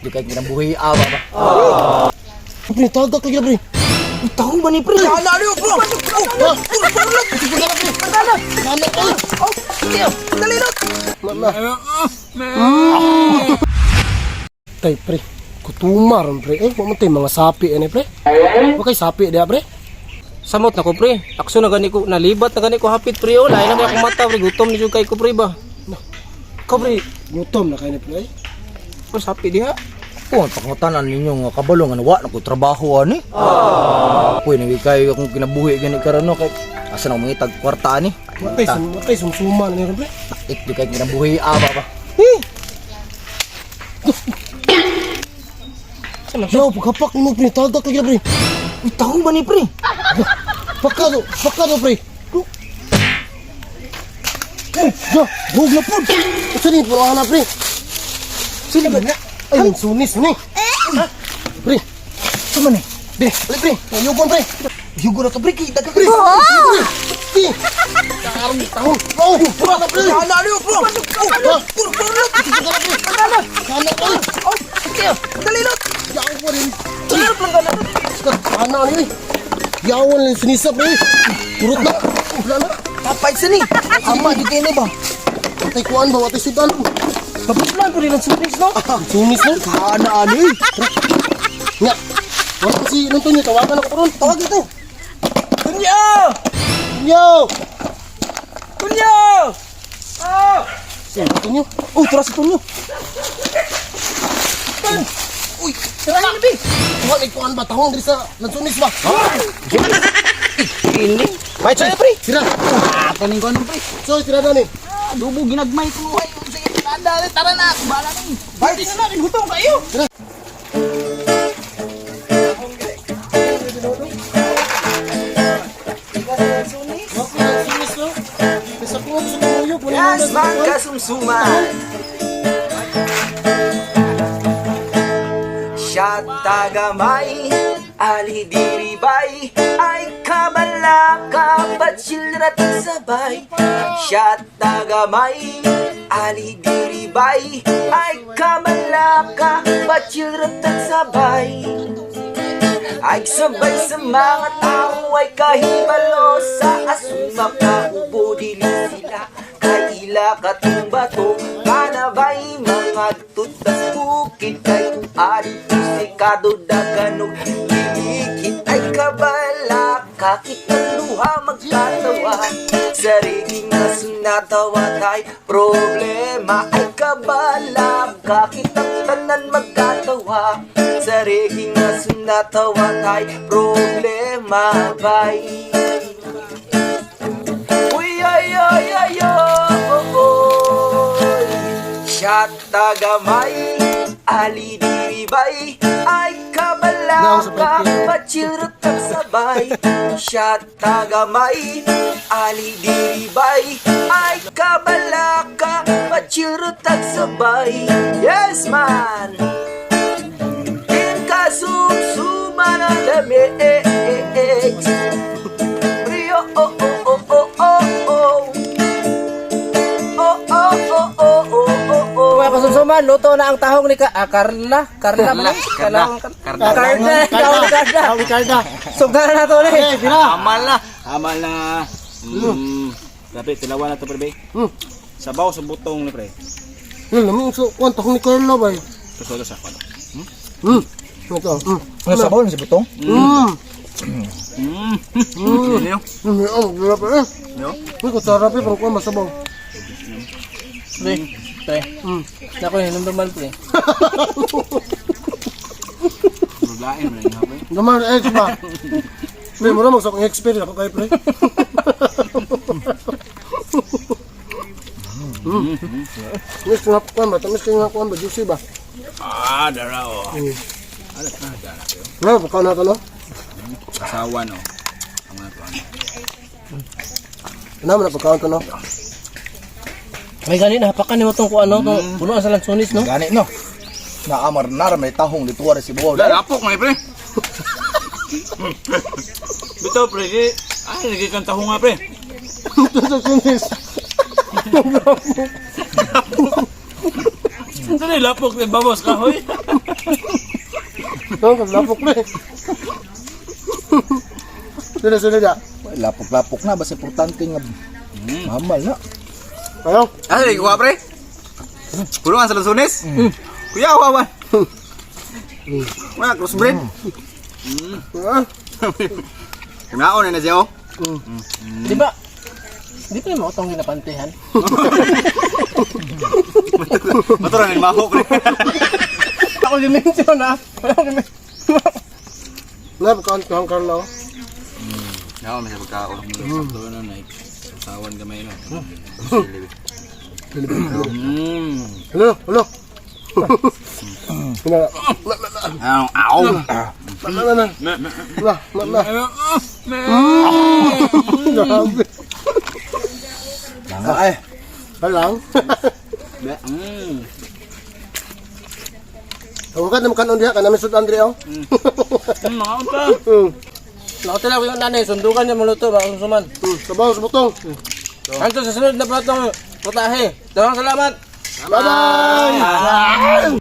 Di kay kinabuhi awa ba. Pre, tagak lagi na, pre. Uy, tahong ba ni pre? Ana niyo, bro. Oh, Ana, oy. Oh, dali na. Mana. Tay, pre. Kutumar, pre. Eh, wa man tay mga sapi ani, pre. Wa kay sapi diha, pre. Samot na ko, pre. Akso na gani ko, nalibat na gani ko hapit, pre. Oh, lain na kay akong mata, pre. Gutom ni jud kay ko, pre ba. Ko, pre. Gutom na kay ni, pre. Ko sapi diha. Oh, ang pangutanan ninyo nga kabalo nga wa na ko trabaho ani. Uy, nagi kayo akong kinabuhi gani karon no kay asa na mangitag kwarta ani. Wa tay sumsuma na ni, pre. Ik di kay kinabuhi awa ba. Yo, pagkapak mo, pre. Tagak lagi na, pre. Uy, tahong ba ni pre? Pakado, pakado, pre. Eh, ya, hug na po. Asa ni puro ana, pre? Sino ba na? Ay, nang sunis ni. Pre, Sama ni? pre, pre, pre. Yugon, pre. Yugo na to pre, kay daga Pre, pre. Tarong tahong. Oh, puro na, pre. Ana niyo bro. Oh, puro puro. Kana, oy. Oh, dali na. Yawan rin. Tulog lang ka na. Kana ni. Yawan lang sunisa, pre. Turot na. Wala na. Papay sa ni. Ama di kay ni ba? Atay kuan ba, atay sudan. Mabutlan ko rin ang sunis, no? Sunis na. Kana ani. Nga. Wala si Antonio, tawagan ako ron. Tawag ito. Kunya! Yo! Kunya! Si Antonio. Oh, tara si Tonyo. Uy, tara na bi. Kuha ni kuan ba tahong diri sa Lansunis ba? Ini. Bye, sa'yo, pre. Sira. Ah, taning ko anong pre. So, sira na ni. Ah, dubo ginagmay ko ay sige tanda tara na bala ni. Bye, na na, gutom kayo. Lansunis no. Sa ko sa kumuyog wala Yes, na. man kasumsuman. Siya tagamay, ali diribay, ay kabalaka, batsilrat sabay. Siya tagamay, ali diribay, ay kabalaka, batsilrat sabay. Ay sabay sa mga tao ay kahibalo sa asuma kaubo dili sila kaila katumbato kanabay mga tutas bukid kay ari sikado daganog kilikit ay kabala kakit ang luha magkatawa sarili nga sunatawa tay problema ay kabala kakit ang tanan magkatawa sarili nga sunatawa tay problema bay. Uy, ay, ay, ay, oh, oh, Siya tagamay, ali diribay, ay kabalaka, pachirot ang sabay. Siya tagamay, ali diribay, ay kabalaka, pachirot ang sabay. Yes, man! In kasumsuma na dami. Rio, oh, oh, oh, oh, oh, oh. Oh, oh, oh, oh, oh, oh, oh. Mga kasumsuman, luto na ang tahong ni Ka ah, Carla. Carla ba? Carla. Carla. Carla. Carla. Carla. Tawi Carda. Sugdan na to ni. Eh, sira. Amal na. Amal na. Grabe, tilawan na to, pre. Sabaw sa butong ni pre. Yun, lami so kuan tahong ni Carla bay. Tusod sa kwan. Ito. Ano sabaw ni si Butong? Ano? Oh, grabe eh. No? Uy, kutsara pre, parang kuan masabaw. Pre. Pre. Nako, hinumdumal, pre. Rulain mo na yun, pre. Naman eh ba. Pre, mura mo sa akong expert ako kay pre. Miss nga kuan ba? Tamis nga kuan ba? Juicy ba? Ah, dara oh. Nga, baka na ka no? Asawa no. Ang mga to. Ano man pagkaon to no? May gani nahapakan nimo tong kuano, tong puno sa lansunis, no? Gani no. Naamar na may tahong dito ra si Buwaw. Wala lapok man pre. Bitaw pre, di ay lagi kang tahong nga pre. Ito sa sunis. Saan lapok ni babos kahoy? No, lapok pre. Sila sila da. Lapok-lapok na basta importante nga mahamal na. Ayaw. Ah, sige, kuha pre. Pulungan sa Luzones. Kuya, wawan. Wala, crossbreed. Ah. Kunaon na siya, oh. Di ba? Di pa mo itong ginapantihan. Maturan ni maho pre. Ako dimensyon na. Wala akong dimensyon. Na pagkaon ko ang Carlo. Naon may pagkaon. Sakto na na. Usawan gamay no. Hello, hello. Na, Aw, aw. na, na, na. Na, na, na. Grabe. Nanga ay. Halang. Ang ka naman kanon diha ka namin sud Andre oh. Mga pa. Nakatila ko yung nanay, sundukan niya maluto, baka suman. Sabaw sa butong. Hanggang sa sunod na platong putahe. Daghang salamat! Bye-bye.